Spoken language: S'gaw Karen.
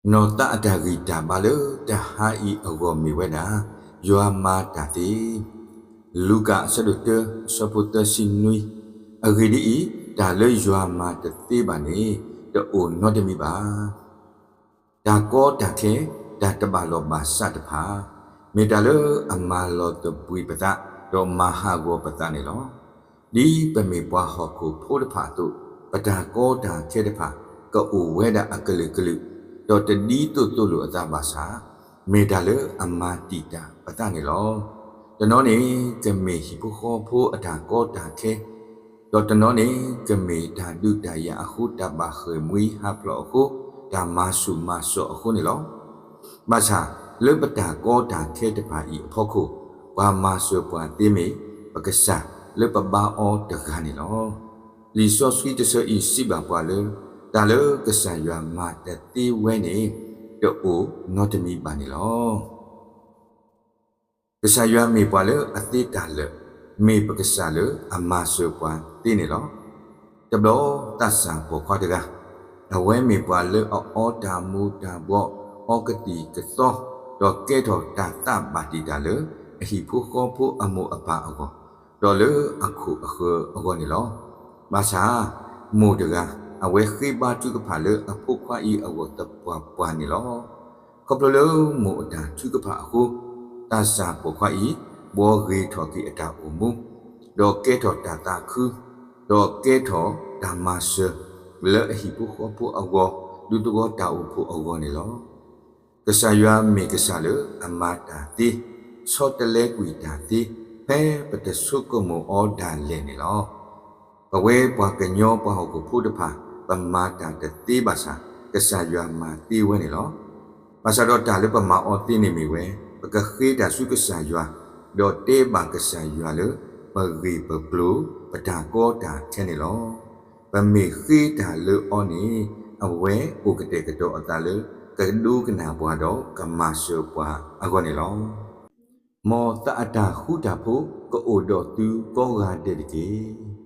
နီၢ်သးအတၢ်ဂံၢ်တၢ်ဘါလၢတဟါအံၤအဂီၢ်မ့ၢ်ဝဲဒၣ်, ယွၤမၤတၢ်သ့. လူၤကၣ်အဆၢဒိၣ်တၢ အဆၢဖိသၢဆံနွံ, အဂ့ၢ်ဒ်အံၤ, တၢ်လၢယွၤမၤတသ့ဘၣ်န့ၣ် တအိၣ်နီတမံၤဘၣ်. တၢ်ကီတၢ်ခဲ, တၢ်တဘၣ်လီၢ်ဘၣ်စးတဖၣ်, မ့ၢ်တၢ်လၢအမၤလီၤသဘှံးပသး, ဒီးမၤဟးဂီၤပသးန့ၣ်လီၤ. ဒ်ပမ့ၢ်ပှၤဟီၣ်ခိၣ်ဖိတဖၣ်အသိး, ပတၢ်ကီတၢ်ခဲတဖၣ် ကအိၣ်ဝဲဒၣ်အကလုာ်ကလုာ်, ဒီးတဒ်သိးသိးလိာ်အသးဘၣ်ဆၣ်, မ့ၢ်တၢ်လၢအမၤတံာ်တာ်ပသးန့ၣ်လီၤ. တနီၤန့ၣ်ကမ့ၢ်ဟံၣ်ဖိဃီဖိအတၢ်ကီတၢ်ခဲ, ဒီးတနီၤန့ၣ်ကမ့ၢ်တၢ်ဒုးတၢ်ယၤအဃိ, တၢ်ဘၣ်ဃ့ၢ်မှံဟးဖျိးအဃိ, တၢ်မၤဆူၣ်မၤစိးအဃိန့ၣ်လီၤ. ဘၣ်ဆၣ်, လၢပတၢ်ကီတၢ်ခဲတဖၣ်အံၤအဖီခိၣ်, ပှၤမၤစၢၤပှၤသ့မ့ၢ်ပကစၢ်လၢပဘါအီၤတဂၤန့ၣ်လီၤ. လံာ်စီဆှံတဆၢအံၤစံးဘၣ်ပှၤလၢ, တၢ်လၢကစၢ်ယွၤမၤတသ့ဝဲန့ၣ်, တအိၣ်နီတမံၤဘၣ်န့ၣ်လီၤ. ကစၢ်ယွၤမ့ၢ်ပှၤလၢအသ့တၢ်လၢာ်, မ့ၢ်ပကစၢ်လၢအမၤစၢၤပှၤသ့န့ၣ်လီၤ. တဘျီသးစၢ်ပိာ်ခွါတဂၤ, အဝဲမ့ၢ်ပှၤလၢအအီတၢ်မူၤတၢ်ဘှီး, အီကသံၣ်ကသီ, ဒီးကဲထီၣ်တၢ်သးဘၣ်တံာ်တာ်လၢ အဟံၣ်ဖိဃီဖိအမိၢ်အပၢ်အဂီၢ်, ဒီးလၢအခိၣ်အဃၢၤအဂီၢ်န့ၣ်လီၤ. ဘၣ်ဆၣ်, မိၢ်တဂၤ, အဝဲဃ့ဘါထုကဖၣ်လၢအဖိခွါအံၤအဂီၢ်သပှၢ်ပှၢ်န့ၣ်လီၤ. ခီဖျိလၢမိၢ်အတၢ်ထုကဖၣ်အဃိ, သးစၢ်ပိာ်ခွါအံၤ, ဘှီဂ့ၤထီၣ်က့ၤအတၢ်အိၣ်မူ, ဒီးကဲထီၣ်တၢ်သးခု, ဒီးကဲထီၣ်တၢ်မၤစၢၤ, လၢအဟံၣ်ဖိဃီဖိအဂီၢ်, ဒူသဝီတၢ်အိၣ်ဖှိၣ်အဂီၢ်န့ၣ်လီၤ. ကစၢ်ယွၤမ့ၢ်ကစၢ်လၢအမၤတၢ်သ့, ဆီတလဲကွံာ်တၢ်သ့, ဖဲပတဆိကမိၣ်အီၤဒၣ်လဲာ်န့ၣ်လီၤ. ပဝဲပှၤကညီပှၤဟီၣ်ခိၣ်ဖိတဖၣ်, ပမၤတၢ်တသ့ဘၣ်ဆၣ်, ကစၢ်ယွၤမၤသ့ဝဲန့ၣ်လီၤ. ဘၣ်ဆၣ်ဒီးတၢ်လၢပမၤအီၤသ့န့ၣ်မ့ၢ်ဝဲ, ပကဃ့တၢ်ဆူကစၢ်ယွၤ, ဒီးတဲဘၣ်ကစၢ်ယွၤလၢ, ပဂ့ၢ်ပကျိၤ, ပတၢ်ကီတၢ်ခဲန့ၣ်လီၤ. ပမ့ၢ်ဃ့တၢ်လၢအီၤန့ၣ်, အဝဲအိၣ်ကတဲာ်ကတီၤအသးလၢ, ကဒိကနၣ်ပှၤဒီးကမၤစၢၤပှၤအဂီၢ်န့ၣ်လီၤ. မ်သးအတၢ်ဃူတၢ်ဖိးကအိၣ်ဒီးသုကိးဂၤဒဲးတက့ၢ်.